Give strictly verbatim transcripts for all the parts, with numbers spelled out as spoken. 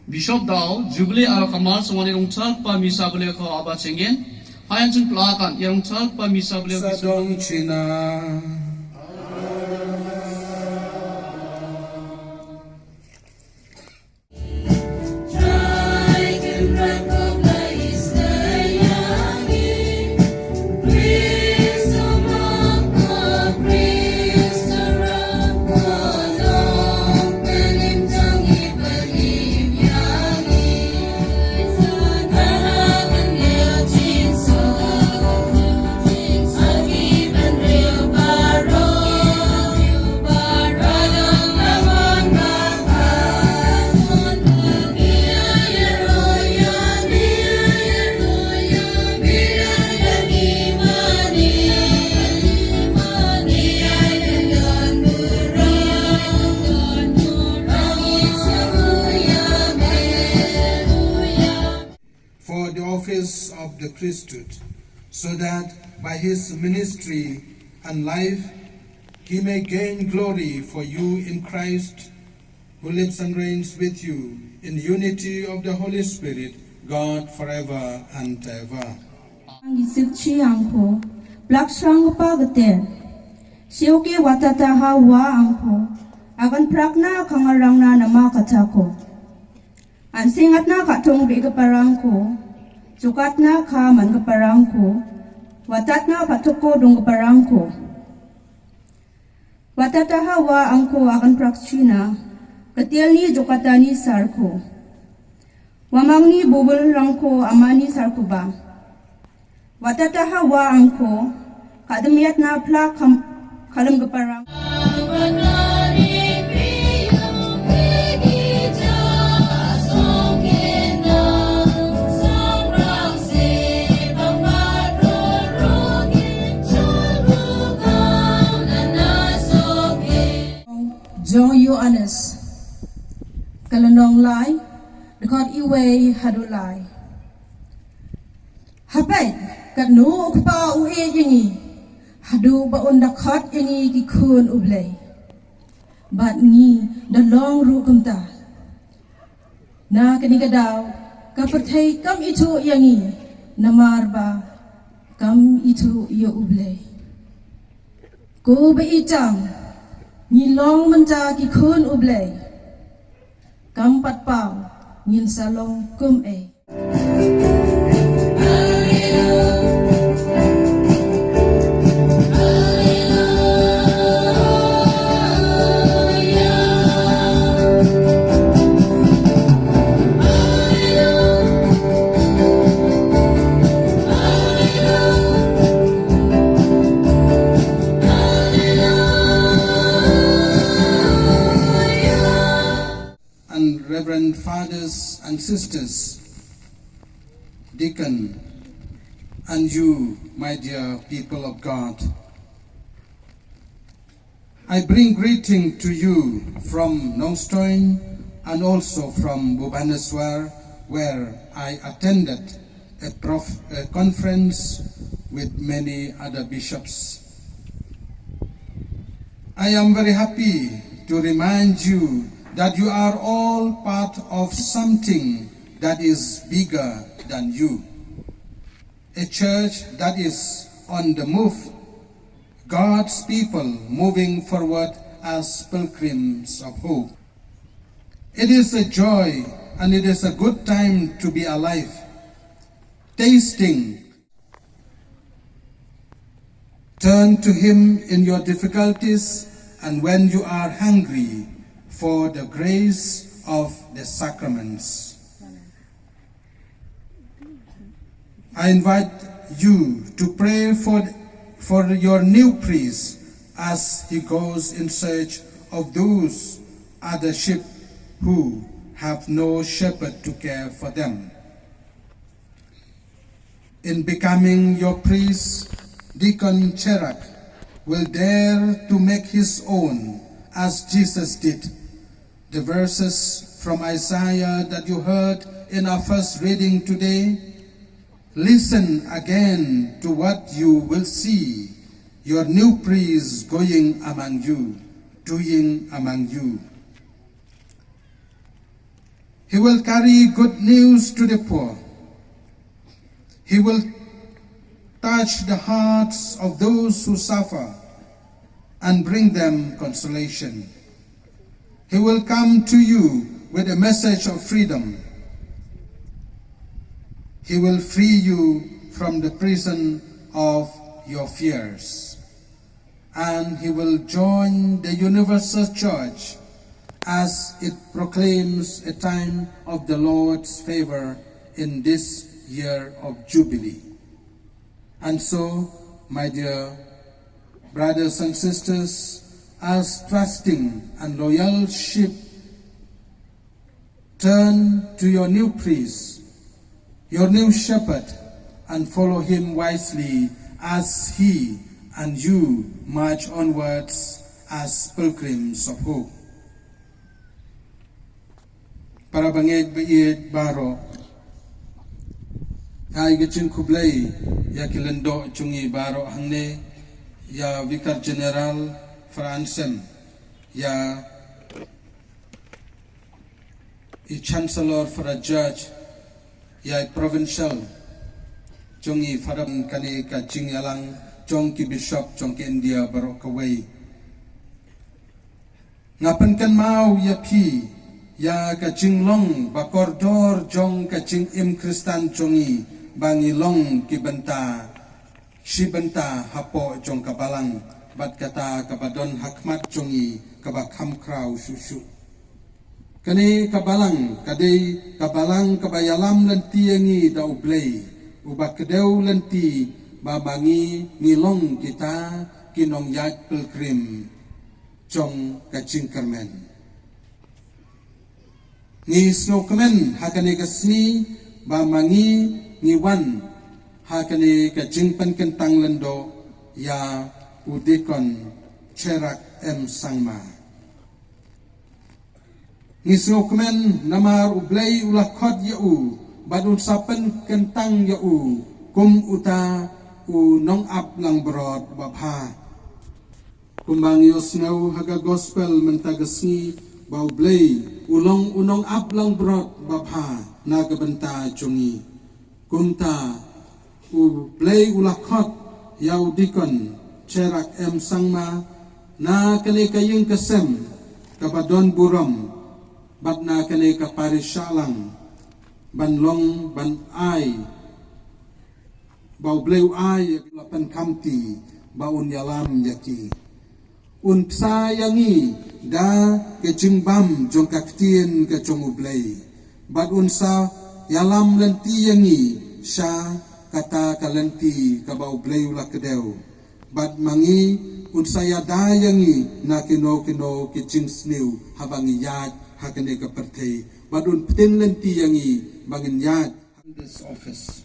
Bishop Dau, Jubilee Aro Kamal, sngewbha ïa rungthar pa misa bale ko aba chengen. Hayan chun plakan, ïa rungthar pa misa bale ko. Sa dong china. For the office of the priesthood, so that by his ministry and life he may gain glory for you in Christ, who lives and reigns with you in unity of the Holy Spirit, God, forever and ever. Ngi sik chi ang ko, plak shrang pa gete. Siu ke watata ha wa ang ko, agan prak na kangarang na nama kata ko. An singat na ka tung bi ka parang ko, jukat na ka man ka parang ko, watat na ka tuk ko dung ka parang ko. Watata ha wa ang ko agan prak china, katil ni jukata ni sar ko. Wamang ni bubul rang ko amani sar ko ba. Watata ha wa ang ko, ka demiat na pla kam, kalam ka parang. Jong Ïoannis, ka lynnong lai, dkhot iwei haduh lai. Hapdeng katno u Kpa u ïeit ïa ngi, haduh ba un da khot ïa ngi ki khun u Blei. Bad ngi da long ruh kumta. Na kane ka daw, ka pyrthei kam ithuh ïa ngi, namar ba kam ithuh ïa u Blei. Ko ba itang, ngi long mynta ki khun u Blei. Kam pat paw, ngin sa long kum ei. And Reverend Fathers and Sisters, Deacon, and you, my dear people of God. I bring greeting to you from Nongstoin and also from Bhubaneswar, where I attended a, prof- a conference with many other bishops. I am very happy to remind you that you are all part of something that is bigger than you. A church that is on the move, God's people moving forward as pilgrims of hope. It is a joy and it is a good time to be alive, tasting. Turn to Him in your difficulties and when you are hungry for the grace of the sacraments. I invite you to pray for, for your new priest as he goes in search of those other sheep who have no shepherd to care for them. In becoming your priest, Deacon Cherak will dare to make his own, as Jesus did, the verses from Isaiah that you heard in our first reading today. Listen again to what you will see your new priest going among you, doing among you. He will carry good news to the poor. He will touch the hearts of those who suffer and bring them consolation. He will come to you with a message of freedom. He will free you from the prison of your fears. And he will join the universal church as it proclaims a time of the Lord's favor in this year of Jubilee. And so, my dear brothers and sisters, as trusting and loyal sheep, turn to your new priest, your new shepherd, and follow him wisely as he and you march onwards as pilgrims of hope. Para bangeit ba ïeit baroh, ai ka jingkhublei ïa ki lyngdoh jong ngi baroh hangne, ïa Vicar General Father Anselm, ïa i Chancellor Father Judge, ïa i Provincial jong ngi Father, kane ka jingïalang jong ki Bishop jong ki India baroh kawei. Nga pynkynmaw ïa phi ïa ka jinglong ba kordor jong ka jingim Khristan jong ngi, ba ngi long ki bynta, shi bynta hapoh jong ka balang, bad kata kaba don ha khmat jong ngi kaba kham khraw shuh shuh. Kane ka balang ka dei ka balang kaba ïalam lynti ïa ngi da U Blei, uba kdew lynti ba ma ngi ngi long kita ki nongïaid pilgrim jong ka jingkyrmen. Ngi sngewkmen ha kane ka sngi ba ma ngi ngi wan ha kane ka jingpynkyntang lyngdoh ïa u Deacon Cherak M Sangma. Ngi sngewkmen namar U Blei u la khot ïa u bad un sa pynkyntang ïa u kum uta u nongap langbrot babha. Kumba ngi ïohsngew ha ka gospel mynta ka sngi ba U Blei u long u nongap langbrot babha na ka bynta jong ngi. Kumta U Blei u la khot ïa u Deacon Cherak M Sangma na kane ka ïing ka sem kaba don burom bad na kane ka parish Shahlang ban long ban ai ba U Blei u ai ïa ki la pynkhamti ba un ïalam ïa ki. Un bsa ïa ngi da ka jingbam jong ka ktien ka jong U Blei. Bad un sa ïalam lynti ïa ngi sha kata ka lynti kaba U Blei u la kdew. Bad ma ngi un sa ïada ïa ngi na kino kino ki jingsniew haba ngi ïaid ha kane ka pyrthei. Bad un pyntin lynti ïa ngi ba ngin ïaid. This office.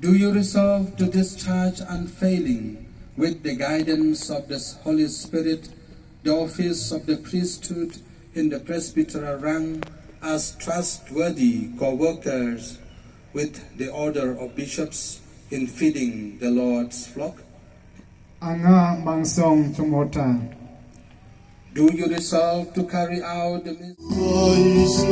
Do you resolve to discharge unfailing, with the guidance of the Holy Spirit, the office of the priesthood in the presbyteral rank as trustworthy co-workers with the order of bishops in feeding the Lord's flock? Anga Mangsong Chumota. Do you resolve to carry out the mis-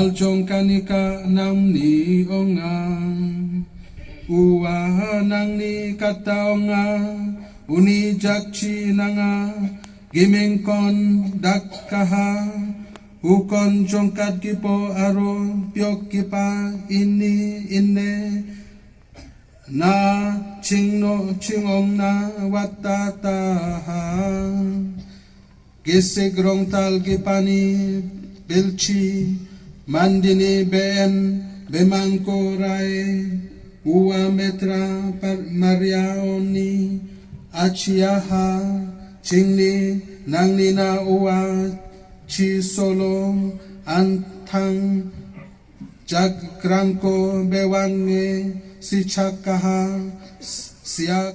Al jong kane ka nangne ong nga, u wa nangne kata ong nga, une jak chi na nga, gimeng kon dak kaha, u kon jong kat ki po aro, piok ki pa ini ine, na chingno chingong na watata ha. Ki sikrong tal ki pani bilchi, mandini been bemangko rai, uwa metra par mariaoni, achiaha, chingni, nangnina uwa, chi solo, anthang, jak krangko bewange, si chakaha, siak.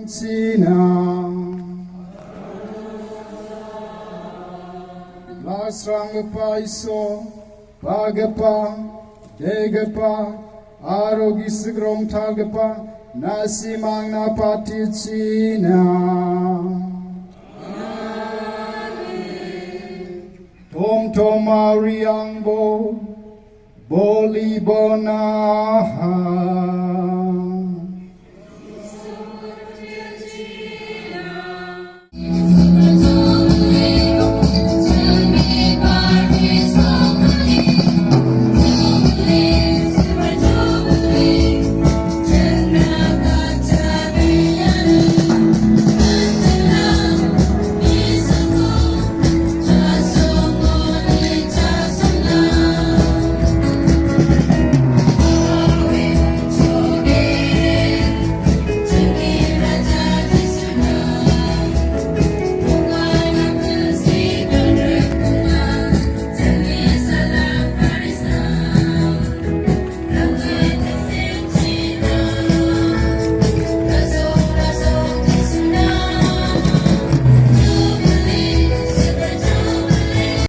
Sina. Lasrang Gapa Iso, Pagapa, Degapa, Arogi Sigrong Talgapa, Nasimang Napati China. Tom Tom Mariang Bo, Boli Bonaha.